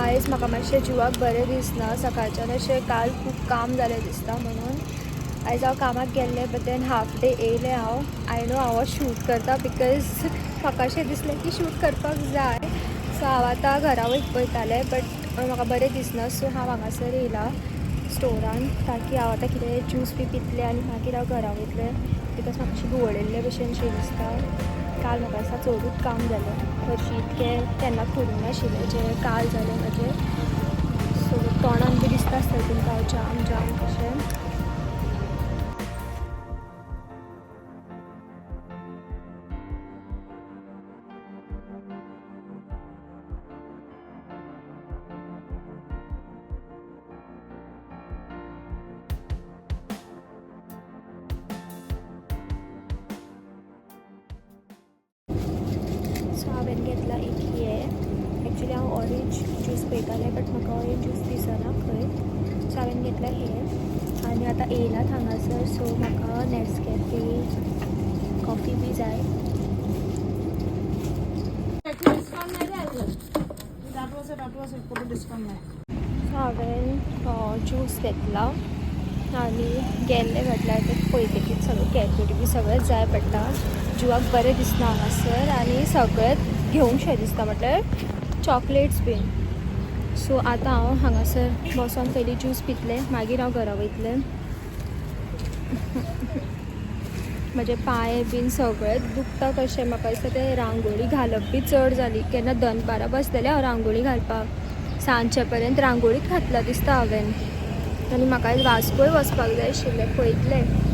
आयज म्हाका मातशें जिवाक बरें दिसना. सकाळच्यान अशें काल खूब काम जालें दिसता म्हणून आयज हांव कामाक गेल्लें, बट then half day येयलें हांव. I know हांव शूट करता because म्हाका अशें दिसलें की शूट करपाक जाय. सो हांव आतां घरा वयतालें, बट म्हाका बरें दिसना, सो हांव हांगासर येयलां स्टोरान ताकी हांव आतां कितें ज्यूस बी पितलें आनी मागीर हांव घरा वयतलें because म्हाका अशें घुंवळिल्ले भशेन शें दिसता. काल म्हाका दिसता चडूच काम जालें, हरशीं इतकें केन्ना करूंक नाशिल्लें जें काल जालें म्हाजें. सो तोंडान बी दिसता आसतलें तुमकां हांव जाम जाम कशें. सो हांवें घेतला एक हे, एक्चुली हांव ऑरेंज ज्यूस पळयतालें बट म्हाका ऑरेंज ज्यूस दिसना खंय. सो हांवें घेतला हे आनी आतां येयलात हांगासर. सो म्हाका नेस्कॅफे कॉफी बी जाय. सो हांवें ज्यूस घेतला आनी गेल्लें म्हटल्यार ते पळयतकीच सगळें कॅडबरी बी सगळेंच जाय पडटा. जिवाक बरें दिसना हांगासर आनी सगळें घेवंक शें दिसता म्हटल्यार चॉकलेट्स बीन. सो आतां हांव हांगासर बसोन पयलीं ज्यूस पितलें, मागीर हांव घरा वयतलें. म्हजे पांय बीन सगळें दुखता कशें म्हाका दिसता तें रांगोळी घालप बी चड जाली. केन्ना दनपारां बसलेलें हांव रांगोळी घालपाक, सांजचे पर्यंत रांगोळीच घातला दिसता हांवें. आनी म्हाका आयज वास्कोय वचपाक जाय आशिल्लें, पळयतलें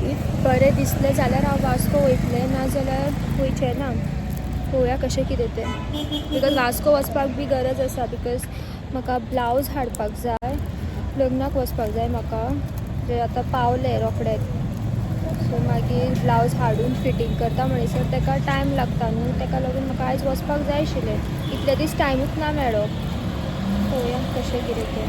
if बरें दिसलें जाल्यार हांव वास्को वयतलें, ना जाल्यार वयचें ना. पळोवया कशें कितें तें, because Vasco वचपाक बी गरज आसा because म्हाका ब्लावज हाडपाक जाय, लग्नाक वचपाक जाय म्हाका, जे आतां पावलें रोखडेंच. सो मागीर ब्लावज हाडून फिटींग करता म्हणसर ताका टायम लागता न्हू, ताका लागून म्हाका आयज वचपाक जाय आशिल्लें. इतले दीस टायमूच ना मेळ्ळो. पळोवया कशें कितें तें.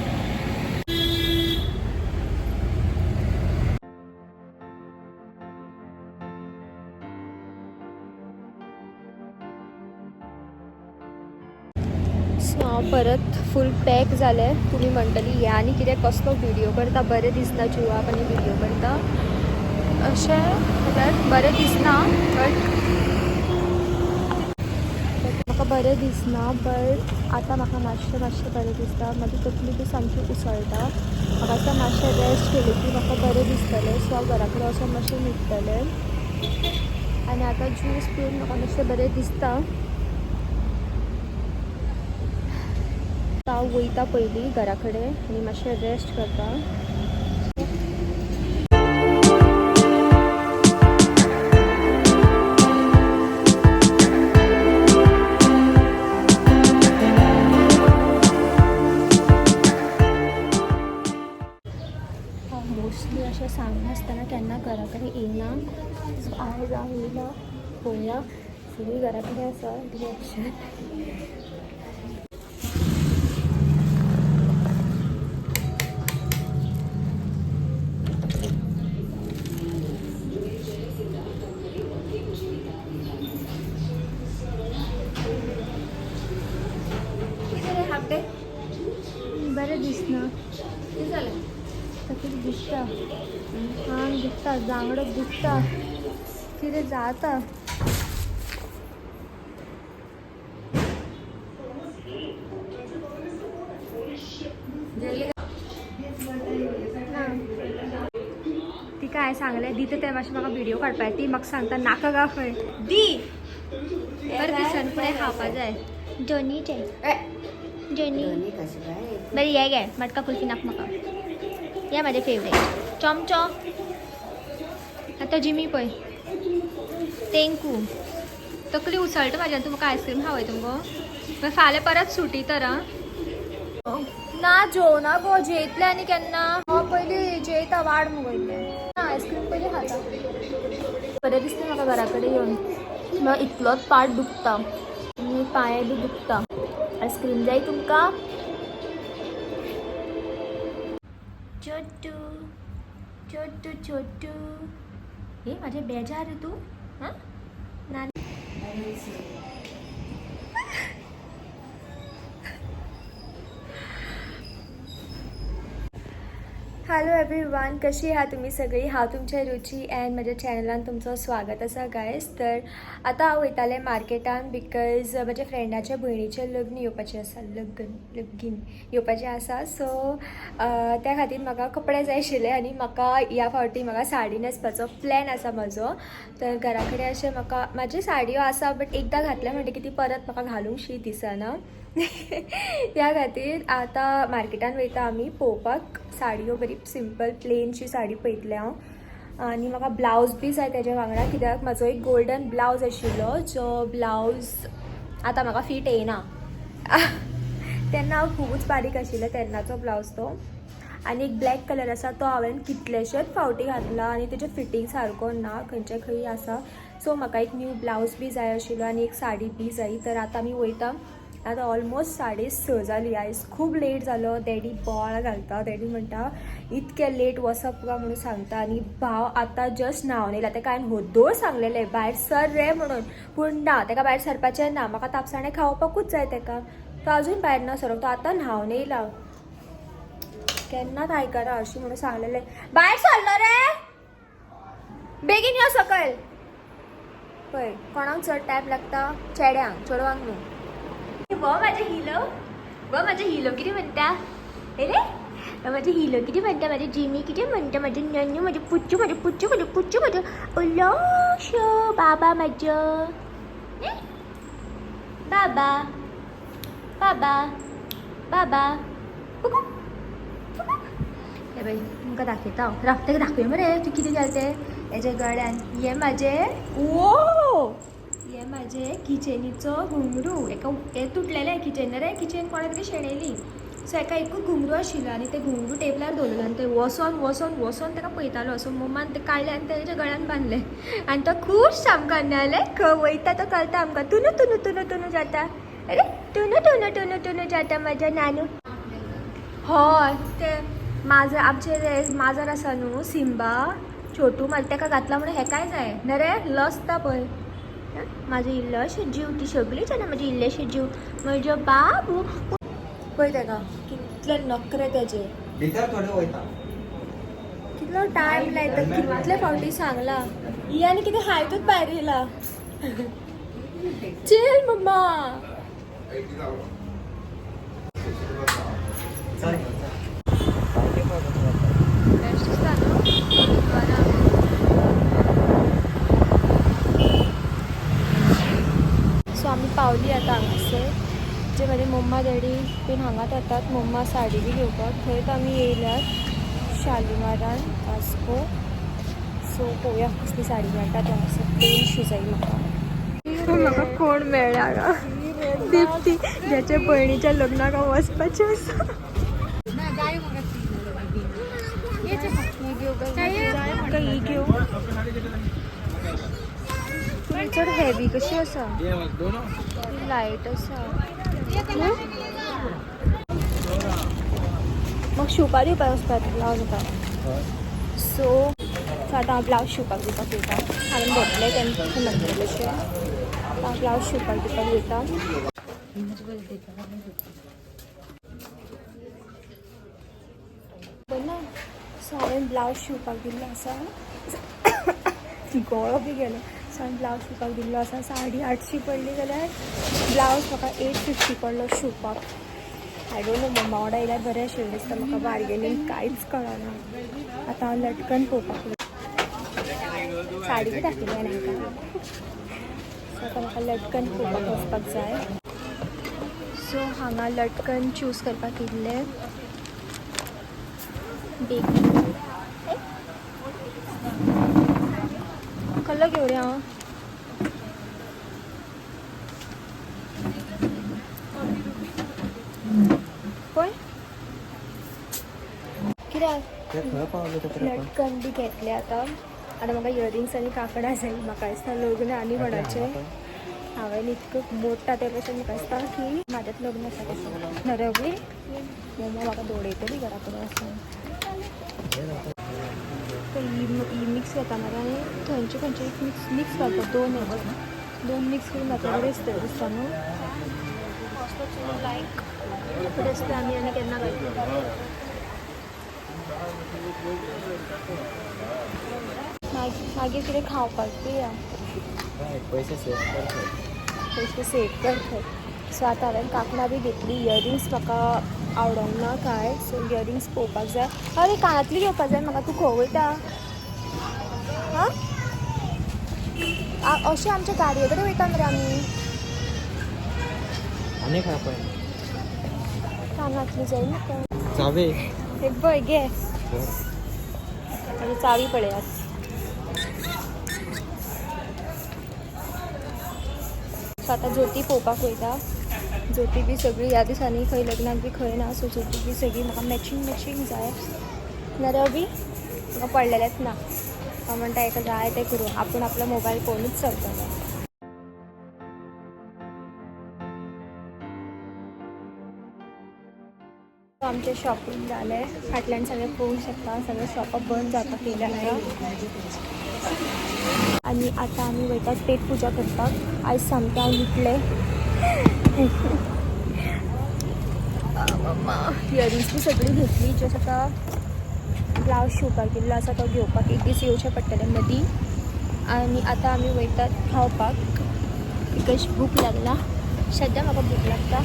सो हांव परत फूल पॅक जालें. तुमी म्हणटली हें आनी कितें कसलो व्हिडियो करता, बरें दिसना जिवाक आनी व्हिडियो करता अशें म्हटल्यार बरें दिसना, बट म्हाका बरें दिसना, बट आतां म्हाका मातशें मातशें बरें दिसता. म्हाजी तकली बी सामकी उसळटा. म्हाका दिसता मातशें रेस्ट केलें की म्हाका बरें दिसतलें. सो हांव घरा कडेन वचोन मातशें न्हिदतलें आनी आतां ज्यूस पिवन म्हाका मातशें बरें दिसता. हांव वयता पयलीं घरा कडेन आनी मातशें रेस्ट करता. हांव मोस्टली अशें सांगनासतना केन्ना घरा कडेन येयना. सो आयज हांव येयलां, पळोवया सगळीं घरा कडेन आसा रिएक्शन. हाफ डे बरें दिसना, कितें जालें? तकली दुखता, आंग दुखता, जांगडो दुखता, कितें जाता. तिका हांवें सांगलें दिता तें मातशें म्हाका व्हिडियो काडपाक, ती म्हाका सांगता नाका गा खंय दी. बरें दिसना पूण हें खावपा जाय. दोनीचें दोनी बरें हे घे मटका कुल्फी नाका म्हाका, हे म्हाजें फेवरेट चमचो. आतां जिमी पळय तेंकू तकली उसळटा म्हाज्यान. तूं म्हाका आयस्क्रीम खावयता मुगो, मागीर फाल्यां परत सुटी तर. आं ना जेवना गो, जेयतलें आनी केन्ना. हांव पयलीं जेयता, वाड मुगो इल्लें. ना आयस्क्रीम पयलीं खाता. बरें दिसता म्हाका घरा कडेन येवन, म्हाका इतलोच पाट दुखता आनी पांय बी दुखता. आयस्क्रीम जाय तुमकां? छोटू छोटू छोटू हे म्हाजें बेजार रे तूं. हां ना हॅलो एवरीवन, कशी आहात तुम्ही सगळी? हांव तुमचें रुची अँड म्हज्या चॅनलान तुमचो स्वागत आसा गायज. तर आतां हांव वयतालें मार्केटान because म्हज्या फ्रेंडाच्या भयणीचें लग्न येवपाचें आसा, लगीन येवपाचें आसा. सो त्या खातीर म्हाका कपडे जाय आशिल्ले आनी म्हाका ह्या फावटी म्हाका साडी न्हेसपाचो प्लॅन आसा म्हजो. तर घरा कडेन अशें म्हाका म्हाज्यो साडयो आसा बट एकदां घातल्या म्हणटकीर ती परत म्हाका घालूंक शी दिसना. त्या खातीर आतां मार्केटान वयता आमी पळोवपाक साडयो. बरी सिंपल प्लेनशी साडी पळयतलें हांव आनी म्हाका ब्लावज बी जाय तेज्या वांगडा, कित्याक म्हाजो एक गोल्डन ब्लावज आशिल्लो जो ब्लावज आतां म्हाका फीट येयना. तेन्ना हांव खुबूच बारीक आशिल्लें तेन्नाचो ब्लावज तो. आनी एक ब्लॅक कलर आसा तो हांवें कितलेशेच फावटी घातला आनी तेजें फिटींग सारको ना, खंयचे खंय आसा. सो म्हाका एक न्यू ब्लावज बी जाय आशिल्लो आनी एक साडी बी जाय. तर आतां आमी वयता. आतां ऑलमोस्ट 6:30 जाली. आयज खूब लेट जालो. डॅडी बोवाळ घालता. डॅडी म्हणटा इतकें लेट वचप काय म्हणून सांगता. आनी भाव आतां जस्ट न्हांवन येयला. तेका हांवें होद्दोळ सांगलेलें भायर सर रे म्हणून, पूण ना, तेका भायर सरपाचें ना. म्हाका तापसाणें खावपाकूच जाय तेका. तो अजून भायर ना सरो, तो आतां न्हांवन येयला. केन्नाच आयकना अशी म्हणून सांगलेलें. भायर सरलो रे, बेगीन यो सकयल. पळय कोणाक चड टायम लागता, चेड्यांक, चेडवांक न्हू. वो माझे हिलो, वो माझे हिलो कितें म्हणटा रे, माझे हिलो कितें म्हणटा, माझे जिमी कितें म्हणटा, माझे नन्नू, माझे पुच्चू, माझे पुच्चू, माझे पुच्चू, माझे उल्लोशो बाबा म्हजो बाबा बाबा बाबा. हे बाई तुमकां दाखयता हांव, राव ताका दाखय मरे तूं कितें जालें तें हेच्या गळ्यान. हे म्हाजे ओ हे म्हाजे किचनीचो घुंगरू एका हे तुटलेलें किचन रे, किचन कोणा तरी शेणयली. सो एका एकूच घुंगरू आशिल्लो आनी ते घुंगरू टेबलार दवरलेलो आनी ते वोसोन वोसोन वोसोन ताका पळयतालो. सो मम्मान ते काडलें आनी तेच्या गळ्यान बांदलें आनी तो खूश सामको नाजाल्यार खंय वयता तो कळटा आमकां. तुनू तुनू तुनू तुनू जाता, अरे तुनू तुनू तुनू तुनू जाता म्हाज्या नानू. हय ते माजर आमचे ते माजर आसा न्हू सिंबा छोटू, म्हाका तेका घातला म्हणून हेकाय जाय न रे, लजता पळय. म्हाजो इल्लोसो जीव, ती सगळीं जाणां म्हाजे इल्लेशे जीव, म्हजो बाबू. पळय तेका कितले नखरे तेजे, भितर थोडे वयता. कितलो टायम लायता, कितले फावटी सांगला. ही आनी कितें खायतूच भायर येयला. चेल मम्मा. चल. बेस्ट दिसता न्हू. सो आमी पावली आतां हांगासर, जे म्हाजे मम्मा डॅडी बीन हांगात येतात मम्मा साडी बी घेवपाक. थंयच आमी येयल्यात शालिमारान वास्को. सो पळोवया कसली साडी मेळटा ती हांगासर. प्लेन शी जाय म्हाका. म्हाका कोण मेळ्ळा हांगा, दीप्ती, ज्याच्या भयणीच्या लग्नाक हांव वचपाचें आसा. म्हाका ही घेवं, पूण चड हेवी कशी आसा, ही लायट आसा. म्हाका शिवपा दिवपाक वचपाक ब्लावज आतां. सो आतां हांव ब्लावज शिवपाक दिवपाक वयता. हांवें घेतलें तेंचे म्हणटलें तशें. हांव ब्लावज शिवपाक दिवपाक वयता. ना, सो हांवें ब्लावज शिवपाक दिल्लो आसा. गळो बी गेलो. सो हांवें ब्लावज शिवपाक दिल्लो आसा. 850 पडली जाल्यार ब्लावज म्हाका 850 पडलो शिवपाक. I don't know, मम्मा वांगडा येयल्यार बरें आशिल्लें दिसता म्हाका. बार्गेनींग कांयच कळना. आतां हांव लटकन पळोवपाक वयता. साडी बी दाखयली हांवें हांकां. सो आतां म्हाका लटकन पळोवपाक वचपाक जाय. सो हांगा लटकन चूज करपाक येयल्लें. बेगीन कलर घेवं रे हांव. पळय कित्याक ते खंय पावले ते प्रकार? लटकन बी घेतले आतां. आतां म्हाका इयरिंग्स आनी कांकणां जाय. म्हाका दिसता लग्न आनी कोणाचें हांवें इतकं मोडटा ते भशेन म्हाका दिसता की म्हाजेंच लग्न आसा तशें. नरवी मम्मा म्हाका दोडयतली घरा कडेन वचून. ही मिक्स घेता मरे आनी थंयचे खंयचे एक मिक्स मिक्स घालता. दोन हेजे दोन मिक्स करून घातल्यार बरें दिसता, दिसता न्हू. लायक रस्ते आमी आनी केन्ना घालता. मागीर कितें खावपाक बी या. पैसे सेव्ह कर. पयशे सेव कर खंय. सो आतां हांवें कांकणां बी घेतली. इयरिंग्स म्हाका आवडोंक ना कांय, सो इयरिंग्स पळोवपाक जाय. अरे कानांतली घेवपाक जाय म्हाका. तूं खंय वयता? हां, अशें आमच्या गाडये कडेन वयता मरे आमी. आनी खंय पळय. कानांतली जाय म्हाका. चावी. एक पळय घे, म्हाजी चावी पळयात. सो आतां ज्योती पळोवपाक वयता. ज्योती बी सगळी ह्या दिसांनी खंय लग्नाक बी खंय ना, सो ज्योती बी सगळी म्हाका मॅचिंग मॅचिंग जाय. नाजाल्यार बी म्हाका पडलेलेंच ना. हांव म्हणटा एका जाय तें करूं, आपूण आपलो मोबायल पळोवनूच चलतलो. आमचें शॉपिंग जालें. फाटल्यान सगळें पळोवंक शकता, सगळें शॉपां बंद जावपाक येयलें आतां. आनी आतां आमी वयतात पेट पुजा करपाक. आयज सामकें हांव लुटलें. इयरिंग्स बी सगळीं घेतली. जस्ट आतां ब्लावज शिवपाक दिल्लो आसा तो घेवपाक एक दीस येवचें पडटलें मदीं. आनी आतां आमी वयतात खावपाक because भूक लागला. सद्या म्हाका भूक लागता.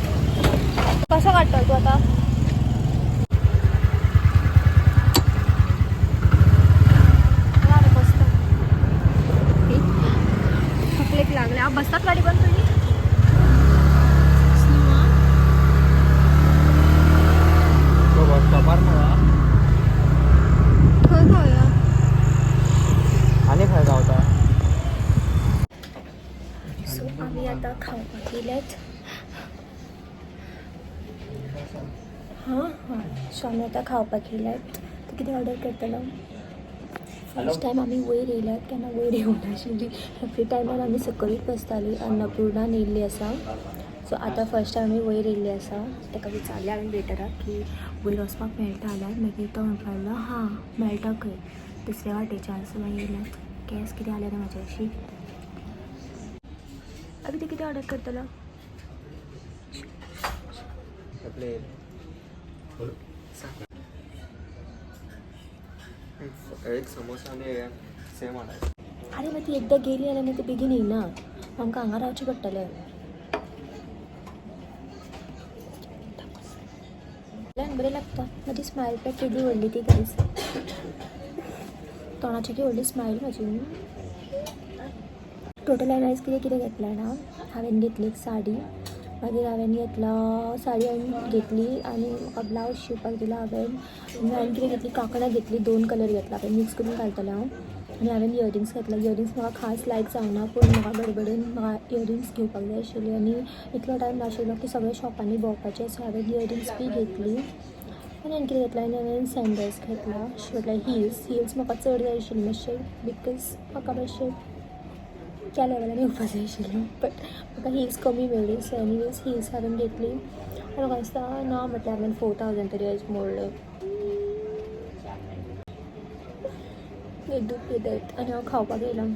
कसो काडटलो तूं आतां? बसता तकलेक लागले. हांव बसतात गाडी बंद तुजी. स्टॉपार मरे. खंय खावया? आनी खंय गावता? सो आमी आतां खावपाक येयल्यात. हां हां, सो आमी आतां खावपाक येयल्यात. तूं कितें ऑर्डर करतलो? फर्स्ट टायम आमी वयर येयल्यात, केन्ना वयर येवंक नाशिल्ली. एवरी टायमार आमी सकयलूच बसताली. अन्नपूर्णान येयल्ली आसा. सो आतां फर्स्ट टायम आमी वयर येयल्ली आसा. ताका विचारलें हांवें वेटराक की वयर वचपाक मेळटा जाल्यार. मागीर तो म्हणपाक लागलो हां मेळटा खंय, दुसऱ्या वाटेच्यान. सो मागीर येयल्यात. केंस कितें जालें रे म्हाजे अशी. अभी तूं कितें ऑर्डर करतलो? आपले एक समोसा आनी सेम ऑर्डर. अरे मागीर ती एकदां गेली जाल्यार मागीर ती बेगीन येयना. आमकां हांगा रावचें पडटलें. बरें लागता म्हाजी स्मायल. पळय केदी व्हडली ती गायज. तोंडाची की व्हडली स्मायल म्हाजी. टोटल हांवें आयज कितें कितें घेतलें ना. हांवें घेतली एक साडी. मागीर हांवें घेतला साडी हांवें घेतली आनी म्हाका ब्लावज शिवपाक दिला हांवें. आनी हांवें कितें घेतली, कांकणां घेतली. दोन कलर घेतला हांवें, मिक्स करून घालतलें हांव. आनी हांवें इयरिंग्स घेतला. इयरिंग्स म्हाका खास लायक जावना, पूण म्हाका गडबडीन म्हाका इयरिंग्स घेवपाक जाय आशिल्ली आनी इतलो टायम नाशिल्लो की सगळ्या शॉपांनी भोंवपाचें. सो हांवें इयरिंग्स बी घेतली. आनी हांवें कितें घेतलां, आनी हांवें सँडल्स घेतला, म्हटल्यार हिल्स. हिल्स म्हाका चड जाय आशिल्ली मातशें because म्हाका मातशें त्या लेवलान येवपा जाय आशिल्लें, बट म्हाका हिल्स कमी मेळ्ळी. सो एनिवेज हिल्स हांवें घेतली. आनी म्हाका दिसता ना म्हटल्यार हांवें 4000 तरी आयज मोडले. दुःख येतात. आनी हांव खावपाक येयलां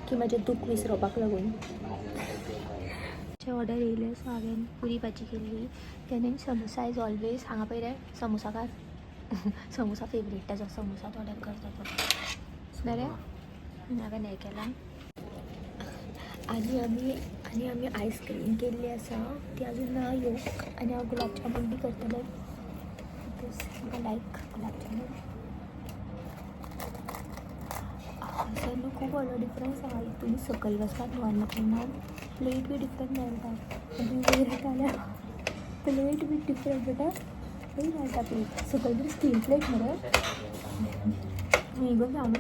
की म्हाजें दूख विसरोवपाक लागून. ऑर्डर येयलें. सो हांवें पुरी भाजी केल्ली. तेणे समोसा is always. हांगा पळय रे समोसा कार, समोसा फेवरेट ताजो. समोसाच ऑर्डर करता तो. बरें हांवें हें केलां. आनी आमी आयस्क्रीम केल्ली आसा, ती अजून ना येवंक. आनी हांव गुलाब जामून बी करतलें because म्हाका लायक गुलाब जामून. हांगासर न्हू खूब व्हडलो डिफरंस आहा. तुमी सकयल बसतात न्हू अन्नपूर्णान, प्लेट बी डिफरंट मेळटा. आनी वयर जाल्यार प्लेट बी डिफरंट बेटा. वयर मेळटा प्लेट, सकयल बी स्टील प्लेट मरे. खंय जावं,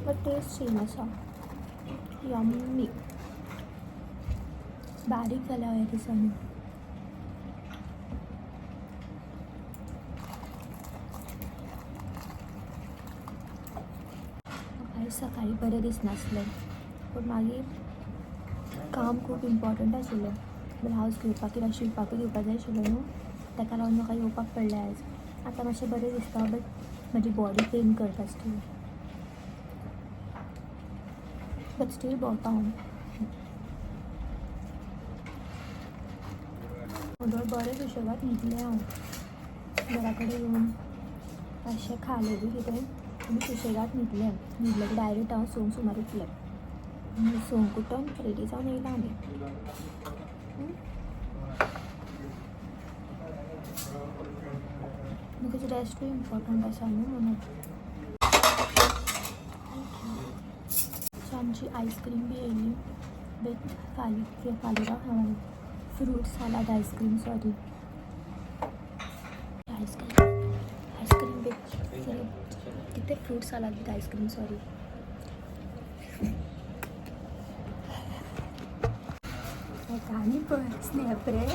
बट टेस्ट सेम आसा. यम्मी. बारीक जाल्या ह्या दिसांनी. म्हाका सकाळीं बरें दिसनासलें, पूण मागीर काम खूब इम्पॉर्टंट आशिल्लें. ब्लावज घेवपाक कित्याक शिवपाकूय दिवपा जाय आशिल्लें न्हू, ताका लागून म्हाका येवपाक पडलें आयज. आतां मातशें बरें दिसता, बट म्हजी बॉडी पेन करता स्टील. बट स्टील भोंवता हांव. बरें सुशेगाद न्हिदलें हांव. घरा कडेन येवन मातशें खालें बी कितें आनी सुशेगाद न्हिदलें. न्हिदलें की डायरेक्ट हांव संक सुमार उठलें. संक उठोन रेडी जावन येयला आमी. Because रेस्टूय इम्पॉर्टंट आसा न्हू म्हणून. सो आमची आयस्क्रीम बी येयली with falooda, fruit salad ice cream, sorry, ice cream with fruit, कितें fruit salad with ice cream, sorry. आनी पळय स्नॅप रे.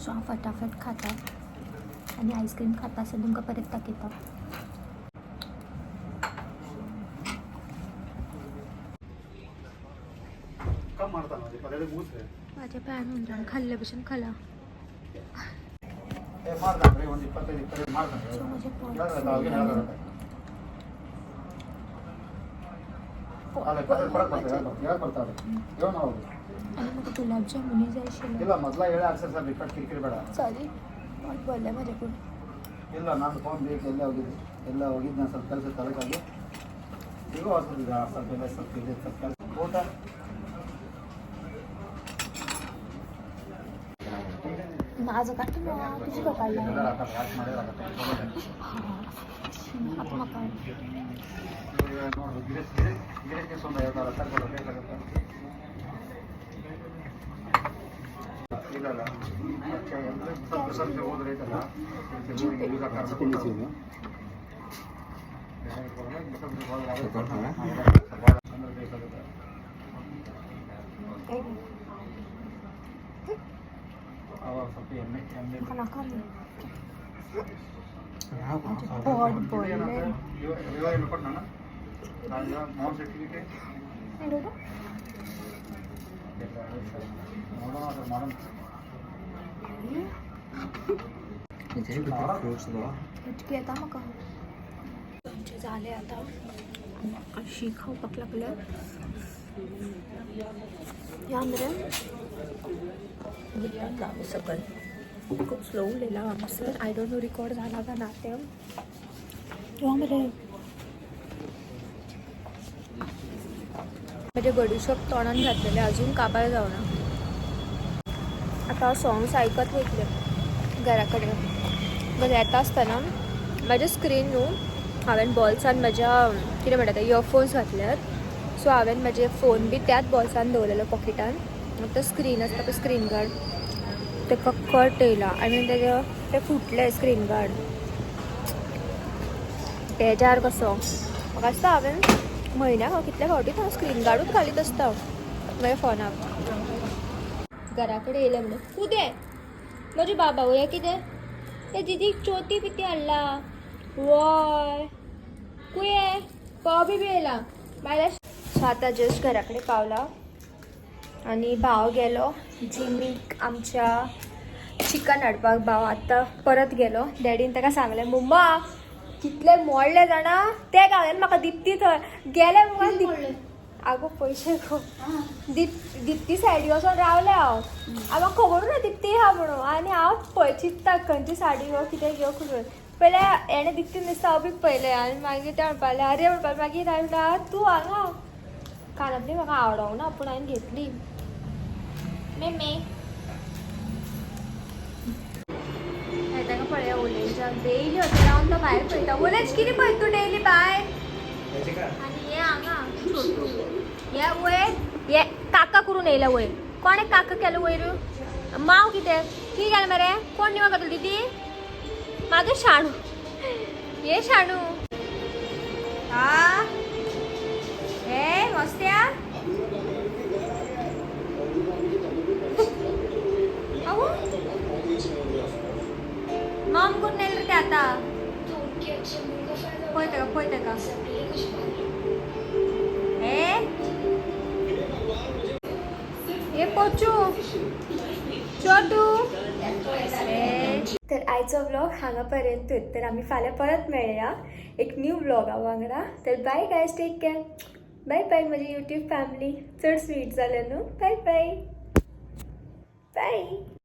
सो हांव फटाफट खाता आनी आयस्क्रीम खाता आसतना तुमकां परत दाखयता. कम मारता म्हणजे पहिले मुसरे. माझ्या पायान हुंदरान खाल्ल्या भशेन खाला. ए मारता रे ಒಂದು 25 25 मारता. सो म्हजें पोट ಅಲ್ಲ 25 ಫರಕ್ ಬರ್ತದೆ ಹೇಳಿ ಬರ್ತಾರೆ ಹೇಳೋಣ ಹೌದು. आनी म्हाका गुलाब जामुनूय जाय आशिल्ले. ಇಲ್ಲ ಮೊದಲ ಹೇಳಿ ಹಾಕ್ಸರ್ ಸರ್ ಇಪ್ಪತ್ತು ಕಿರಿಕಿರಿ ಬೇಡ. सॉरी, पोट भरलें म्हजें पूण. ಇಲ್ಲ ನಾನು ಫೋನ್ ಬೇಕು ಎಲ್ಲ ಹೋಗಿದ್ದೆ ಎಲ್ಲ ಹೋಗಿದ್ದು ನಾನು ಸ್ವಲ್ಪ ಕೆಲಸ ತಲೆಗಾಗಿ ಈಗ ಹೊಸದಿದೆ ಸ್ವಲ್ಪ ಎಲ್ಲ ಸ್ವಲ್ಪ ಇದೆ ಸ್ವಲ್ಪ ಕೆಲಸ ಊಟ. माझं काडटा ना तुजें खंय काडलां? ಯಾಕೆ ಮಾಡಿದ್ರೆ आतां म्हाका ನೋಡು ಗಿರೀಶ್ ಗಿರೀಶ್ ಗಿರೀಶ್ಗೆ ಒಂದು 56 ಸಾವಿರ ಕೊಡು ಬೇಕಾಗುತ್ತೆ. ಇಲ್ಲ ಇಲ್ಲ ಸ್ವಲ್ಪ ಸ್ವಲ್ಪ ಹೋದ್ರೆ ಐತಲ್ಲ ಯೂಸ್ ಅಂದ್ರೆ ಬೇಕಾಗುತ್ತೆ. ಅವಾಗ ಸ್ವಲ್ಪ ಎಮ್ಮೆ ಎಮ್ಮೆ म्हाका नाका न्ही. पोट भरलें. ಇವಾಗ ಏನು ಕೊಟ್ಟು ನಾನು ನಾನು ಇವಾಗ ಮೋಹನ್ ಸರ್ಟಿಫಿಕೇಟ್ ನೋಡೋಣ ಸರ್ ಮಾಡೋಣ. उचकी येता म्हाका. आमचें जालें आतां. आनी शीत खावपाक लागले. या मरे आमी सकयल खूब स्लो उलयला हांगासर. I don't know record जाला काय ना तें. यो मरे म्हजे बडीशोप तोंडान घातलेले अजून काबार जावना. आतां हांव सॉंग्स आयकत वयतलें घरा कडेन. बरें येता आसतना म्हाजें स्क्रीन न्हू हांवें बॉल्सान म्हाज्या कितें म्हणटा ते इयरफोन्स घातल्यात. सो हांवें म्हाजे फोन बी त्याच बॉल्सान दवरलेलो पॉकेटान. तो स्क्रीन आसता पळय स्क्रीन गार्ड ताका कट येयला आनी तेजे तें फुटलें स्क्रीन गार्ड. बेजार कसो म्हाका दिसता हांवें म्हयन्याक हांव कितले फावटी हांव स्क्रीन गार्डूच घालीत आसता म्हज्या फोनाक. घरा कडेन येयलें म्हणून कुदें म्हजे बाबा वया कितें ते दिदीक चोवती बिती हाडला वय कुये पाव बी येयला बायला. सो आतां जस्ट घरा कडेन पावला आनी भाव गेलो जिमीक आमच्या चिकन हाडपाक. भाव आतां परत गेलो. डॅडीन ताका सांगलें मम्मा कितले मोडले जाणा ते घालन म्हाका दिप्ती थंय गेले म्हाका आगो पयशे गो दिप्ती सायडी वचोन रावलें हांव. हांव म्हाका खबरूच ना दिप्ती आहा म्हणून. आनी हांव पळय चिंत्ता खंयची साडी घेवं कितें घेवं खबर पयलें हेणें दिप्ती दिसता हांव बी पळयलें. आनी मागीर तें म्हणपाक अरे म्हणपाक मागीर हांवें म्हणलें तूं हांगा कानांतली म्हाका आवडोंक ना पूण हांवें घेतली. मे ताका पळया ओलेंच्या डेली वता रावन तो भायर पळयता. ओलेंज कितें पळयता तूं डेली भायर? आनी हे हांगा छोटू हे वयर हे काका करून येयला वयर. कोणें काका केलो वयर? माव कितें कितें केलें मरे? कोण निवळ करतलो दिदी? म्हाजो शाणू हे शाणू हा हे मस्त्या अहो मॉम करून येयलें ते आतां. पळय ताका पळय ताका हे हे पोचू छोटू. तर आयचो व्लॉग हांगा पर्यंतूच. तर आमी फाल्यां परत मेळया एक न्यू व्लॉगा वांगडा. तर bye guys, take care, bye bye. म्हजी यूट्यूब फॅमिली चड स्वीट जालें न्हू. Bye bye bye.